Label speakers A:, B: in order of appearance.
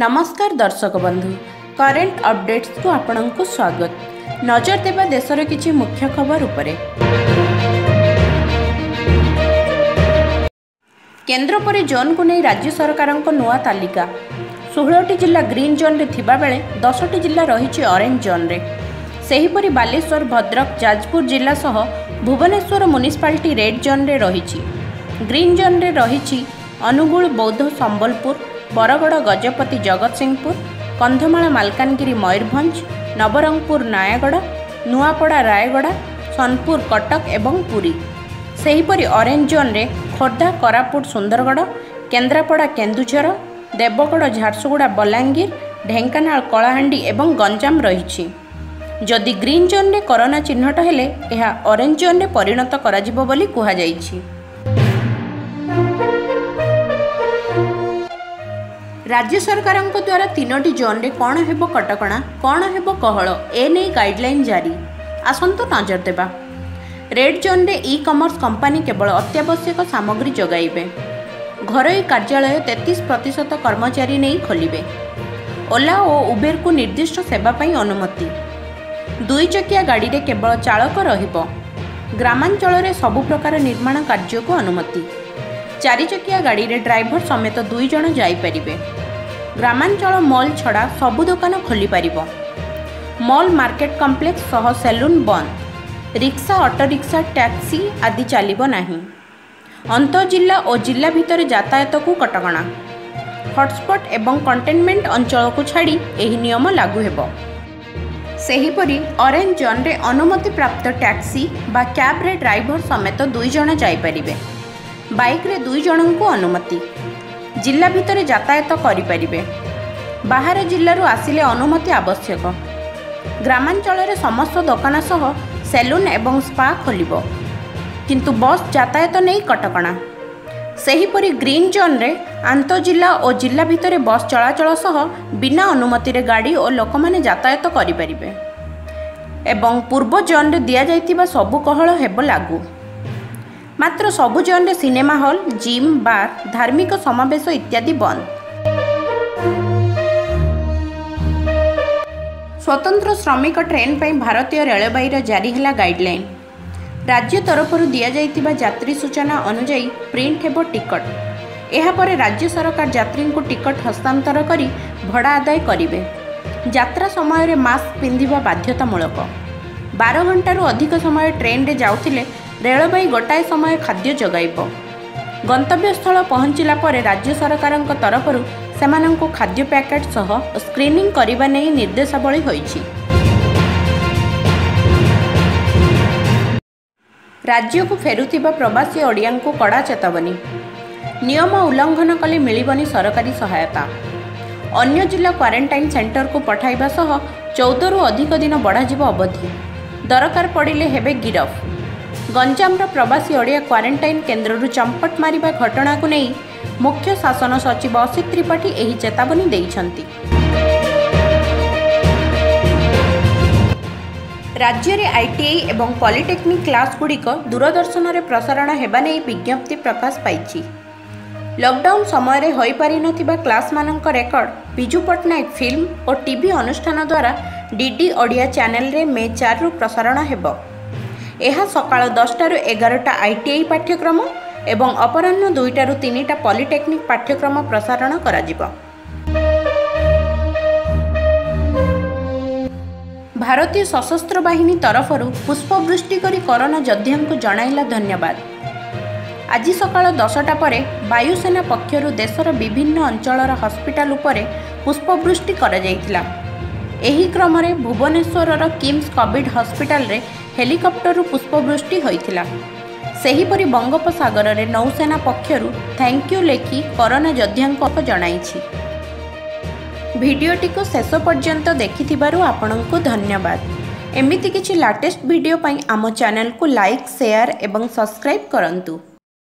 A: ନମସ୍କାର ଦର୍ଶକ ବନ୍ଧୁ, କରେଣ୍ଟ ଅପଡେଟ୍ସକୁ ଆପଣଙ୍କୁ ସ୍ୱାଗତ। ନଜର ଦେବା ଦେଶର କିଛି ମୁଖ୍ୟ ଖବର ଉପରେ। କେନ୍ଦ୍ର ପରେ ଜୋନ୍କୁ ନେଇ ରାଜ୍ୟ ସରକାରଙ୍କ ନୂଆ ତାଲିକା। 16ଟି ଜିଲ୍ଲା ଗ୍ରୀନ୍ ଜୋନ୍ରେ ଥିବାବେଳେ 10ଟି ଜିଲ୍ଲା ରହିଛି ଅରେଞ୍ଜ ଜୋନ୍ରେ। ସେହିପରି ବାଲେଶ୍ୱର, ଭଦ୍ରକ, ଯାଜପୁର ଜିଲ୍ଲା ସହ ଭୁବନେଶ୍ୱର ମ୍ୟୁନିସିପାଲିଟି ରେଡ୍ ଜୋନ୍ରେ ରହିଛି। ଗ୍ରୀନ୍ ଜୋନ୍ରେ ରହିଛି ଅନୁଗୁଳ, ବୌଦ୍ଧ, ସମ୍ବଲପୁର, ବରଗଡ଼, ଗଜପତି, ଜଗତସିଂହପୁର, କନ୍ଧମାଳ, ମାଲକାନଗିରି, ମୟୂରଭଞ୍ଜ, ନବରଙ୍ଗପୁର, ନୟାଗଡ଼, ନୂଆପଡ଼ା, ରାୟଗଡ଼ା, ସୋନପୁର, କଟକ ଏବଂ ପୁରୀ। ସେହିପରି ଅରେଞ୍ଜ ଜୋନ୍ରେ ଖୋର୍ଦ୍ଧା, କୋରାପୁଟ, ସୁନ୍ଦରଗଡ଼, କେନ୍ଦ୍ରାପଡ଼ା, କେନ୍ଦୁଝର, ଦେବଗଡ଼, ଝାରସୁଗୁଡ଼ା, ବଲାଙ୍ଗୀର, ଢେଙ୍କାନାଳ, କଳାହାଣ୍ଡି ଏବଂ ଗଞ୍ଜାମ ରହିଛି। ଯଦି ଗ୍ରୀନ୍ ଜୋନ୍ରେ କରୋନା ଚିହ୍ନଟ ହେଲେ ଏହା ଅରେଞ୍ଜ ଜୋନ୍ରେ ପରିଣତ କରାଯିବ ବୋଲି କୁହାଯାଇଛି। ରାଜ୍ୟ ସରକାରଙ୍କ ଦ୍ୱାରା 3ଟି ଜୋନ୍ରେ କ'ଣ ହେବ କଟକଣା, କ'ଣ ହେବ କୋହଳ, ଏନେଇ ଗାଇଡଲାଇନ୍ ଜାରି। ଆସନ୍ତୁ ନଜର ଦେବା। ରେଡ୍ ଜୋନ୍ରେ ଇ କମର୍ସ କମ୍ପାନୀ କେବଳ ଅତ୍ୟାବଶ୍ୟକ ସାମଗ୍ରୀ ଯୋଗାଇବେ। ଘରୋଇ କାର୍ଯ୍ୟାଳୟ 33% କର୍ମଚାରୀ ନେଇ ଖୋଲିବେ। ଓଲା ଓ ଉବେରକୁ ନିର୍ଦ୍ଦିଷ୍ଟ ସେବା ପାଇଁ ଅନୁମତି। 2 ଚକିଆ ଗାଡ଼ିରେ କେବଳ ଚାଳକ ରହିବ। ଗ୍ରାମାଞ୍ଚଳରେ ସବୁ ପ୍ରକାର ନିର୍ମାଣ କାର୍ଯ୍ୟକୁ ଅନୁମତି। 4 ଚକିଆ ଗାଡ଼ିରେ ଡ୍ରାଇଭର ସମେତ 2 ଜଣ ଯାଇପାରିବେ। ଗ୍ରାମାଞ୍ଚଳ ମଲ୍ ଛଡ଼ା ସବୁ ଦୋକାନ ଖୋଲିପାରିବ। ମଲ୍, ମାର୍କେଟ କମ୍ପ୍ଲେକ୍ସ ସହ ସେଲୁନ୍ ବନ୍ଦ। ରିକ୍ସା, ଅଟୋରିକ୍ସା, ଟ୍ୟାକ୍ସି ଆଦି ଚାଲିବ ନାହିଁ। ଅନ୍ତଃଜିଲ୍ଲା ଓ ଜିଲ୍ଲା ଭିତରେ ଯାତାୟାତକୁ କଟକଣା। ହଟସ୍ପଟ୍ ଏବଂ କଣ୍ଟେନମେଣ୍ଟ ଅଞ୍ଚଳକୁ ଛାଡ଼ି ଏହି ନିୟମ ଲାଗୁ ହେବ। ସେହିପରି ଅରେଞ୍ଜ ଜୋନ୍ରେ ଅନୁମତିପ୍ରାପ୍ତ ଟ୍ୟାକ୍ସି ବା କ୍ୟାବ୍ରେ ଡ୍ରାଇଭର ସମେତ 2 ଜଣ ଯାଇପାରିବେ। ବାଇକ୍ରେ 2 ଜଣଙ୍କୁ ଅନୁମତି। ଜିଲ୍ଲା ଭିତରେ ଯାତାୟାତ କରିପାରିବେ। ବାହାର ଜିଲ୍ଲାରୁ ଆସିଲେ ଅନୁମତି ଆବଶ୍ୟକ। ଗ୍ରାମାଞ୍ଚଳରେ ସମସ୍ତ ଦୋକାନ ସହ ସେଲୁନ୍ ଏବଂ ସ୍ପା ଖୋଲିବ, କିନ୍ତୁ ବସ୍ ଯାତାୟାତ ନେଇ କଟକଣା। ସେହିପରି ଗ୍ରୀନ୍ ଜୋନ୍ରେ ଆନ୍ତଃଜିଲ୍ଲା ଓ ଜିଲ୍ଲା ଭିତରେ ବସ୍ ଚଳାଚଳ ସହ ବିନା ଅନୁମତିରେ ଗାଡ଼ି ଓ ଲୋକମାନେ ଯାତାୟାତ କରିପାରିବେ ଏବଂ ପୂର୍ବ ଜୋନ୍ରେ ଦିଆଯାଇଥିବା ସବୁ କୋହଳ ହେବ ଲାଗୁ। ମାତ୍ର ସବୁ ଜୋନ୍ରେ ସିନେମା ହଲ୍, ଜିମ୍, ବାର୍, ଧାର୍ମିକ ସମାବେଶ ଇତ୍ୟାଦି ବନ୍ଦ। ସ୍ୱତନ୍ତ୍ର ଶ୍ରମିକ ଟ୍ରେନ୍ ପାଇଁ ଭାରତୀୟ ରେଳବାଇର ଜାରି ହେଲା ଗାଇଡଲାଇନ୍। ରାଜ୍ୟ ତରଫରୁ ଦିଆଯାଇଥିବା ଯାତ୍ରୀ ସୂଚନା ଅନୁଯାୟୀ ପ୍ରିଣ୍ଟ ହେବ ଟିକଟ। ଏହାପରେ ରାଜ୍ୟ ସରକାର ଯାତ୍ରୀଙ୍କୁ ଟିକଟ ହସ୍ତାନ୍ତର କରି ଭଡ଼ା ଆଦାୟ କରିବେ। ଯାତ୍ରା ସମୟରେ ମାସ୍କ ପିନ୍ଧିବା ବାଧ୍ୟତାମୂଳକ। 12 ଘଣ୍ଟାରୁ ଅଧିକ ସମୟ ଟ୍ରେନ୍ରେ ଯାଉଥିଲେ ରେଳବାଇ ଗୋଟାଏ ସମୟ ଖାଦ୍ୟ ଯୋଗାଇବ। ଗନ୍ତବ୍ୟସ୍ଥଳ ପହଞ୍ଚିଲା ପରେ ରାଜ୍ୟ ସରକାରଙ୍କ ତରଫରୁ ସେମାନଙ୍କୁ ଖାଦ୍ୟ ପ୍ୟାକେଟ୍ ସହ ସ୍କ୍ରିନିଂ କରିବା ନେଇ ନିର୍ଦ୍ଦେଶାବଳୀ ହୋଇଛି। ରାଜ୍ୟକୁ ଫେରୁଥିବା ପ୍ରବାସୀ ଓଡ଼ିଆଙ୍କୁ କଡ଼ା ଚେତାବନୀ। ନିୟମ ଉଲ୍ଲଂଘନ କଲେ ମିଳିବନି ସରକାରୀ ସହାୟତା। ଅନ୍ୟ ଜିଲ୍ଲା କ୍ୱାରେଣ୍ଟାଇନ୍ ସେଣ୍ଟରକୁ ପଠାଇବା ସହ 14ରୁ ଅଧିକ ଦିନ ବଢ଼ାଯିବ ଅବଧି। ଦରକାର ପଡ଼ିଲେ ହେବେ ଗିରଫ। ଗଞ୍ଜାମର ପ୍ରବାସୀ ଓଡ଼ିଆ କ୍ୱାରେଣ୍ଟାଇନ୍ କେନ୍ଦ୍ରରୁ ଚମ୍ପଟ ମାରିବା ଘଟଣାକୁ ନେଇ ମୁଖ୍ୟ ଶାସନ ସଚିବ ଅସିତ ତ୍ରିପାଠୀ ଏହି ଚେତାବନୀ ଦେଇଛନ୍ତି। ରାଜ୍ୟରେ ଆଇଟିଆଇ ଏବଂ ପଲିଟେକ୍ନିକ୍ କ୍ଲାସ୍ଗୁଡ଼ିକ ଦୂରଦର୍ଶନରେ ପ୍ରସାରଣ ହେବା ନେଇ ବିଜ୍ଞପ୍ତି ପ୍ରକାଶ ପାଇଛି। ଲକଡାଉନ୍ ସମୟରେ ହୋଇପାରିନଥିବା କ୍ଲାସ୍ମାନଙ୍କ ରେକର୍ଡ ବିଜୁ ପଟ୍ଟନାୟକ ଫିଲ୍ମ ଓ ଟିଭି ଅନୁଷ୍ଠାନ ଦ୍ୱାରା ଡିଡି ଓଡ଼ିଆ ଚ୍ୟାନେଲରେ ମେ 4ରୁ ପ୍ରସାରଣ ହେବ। ଏହା ସକାଳ 10ଟାରୁ 11ଟା ଆଇଟିଆଇ ପାଠ୍ୟକ୍ରମ ଏବଂ ଅପରାହ୍ନ 2ଟାରୁ 3ଟା ପଲିଟେକ୍ନିକ୍ ପାଠ୍ୟକ୍ରମ ପ୍ରସାରଣ କରାଯିବ। ଭାରତୀୟ ସଶସ୍ତ୍ର ବାହିନୀ ତରଫରୁ ପୁଷ୍ପବୃଷ୍ଟି କରି କରୋନା ଯୋଦ୍ଧାଙ୍କୁ ଜଣାଇଲା ଧନ୍ୟବାଦ। ଆଜି ସକାଳ 10ଟା ପରେ ବାୟୁସେନା ପକ୍ଷରୁ ଦେଶର ବିଭିନ୍ନ ଅଞ୍ଚଳର ହସ୍ପିଟାଲ ଉପରେ ପୁଷ୍ପବୃଷ୍ଟି କରାଯାଇଥିଲା। ଏହି କ୍ରମରେ ଭୁବନେଶ୍ୱରର କିମ୍ସ କୋଭିଡ୍ ହସ୍ପିଟାଲରେ ହେଲିକପ୍ଟରରୁ ପୁଷ୍ପବୃଷ୍ଟି ହୋଇଥିଲା। ସେହିପରି ବଙ୍ଗୋପସାଗରରେ ନୌସେନା ପକ୍ଷରୁ thank you ଲେଖି କରୋନା ଯୋଦ୍ଧାଙ୍କୁ ଜଣାଇଛି। ଭିଡ଼ିଓଟିକୁ ଶେଷ ପର୍ଯ୍ୟନ୍ତ ଦେଖିଥିବାରୁ ଆପଣଙ୍କୁ ଧନ୍ୟବାଦ। ଏମିତି କିଛି ଲାଟେଷ୍ଟ ଭିଡ଼ିଓ ପାଇଁ ଆମ ଚ୍ୟାନେଲକୁ ଲାଇକ୍, ସେୟାର ଏବଂ ସବସ୍କ୍ରାଇବ୍ କରନ୍ତୁ।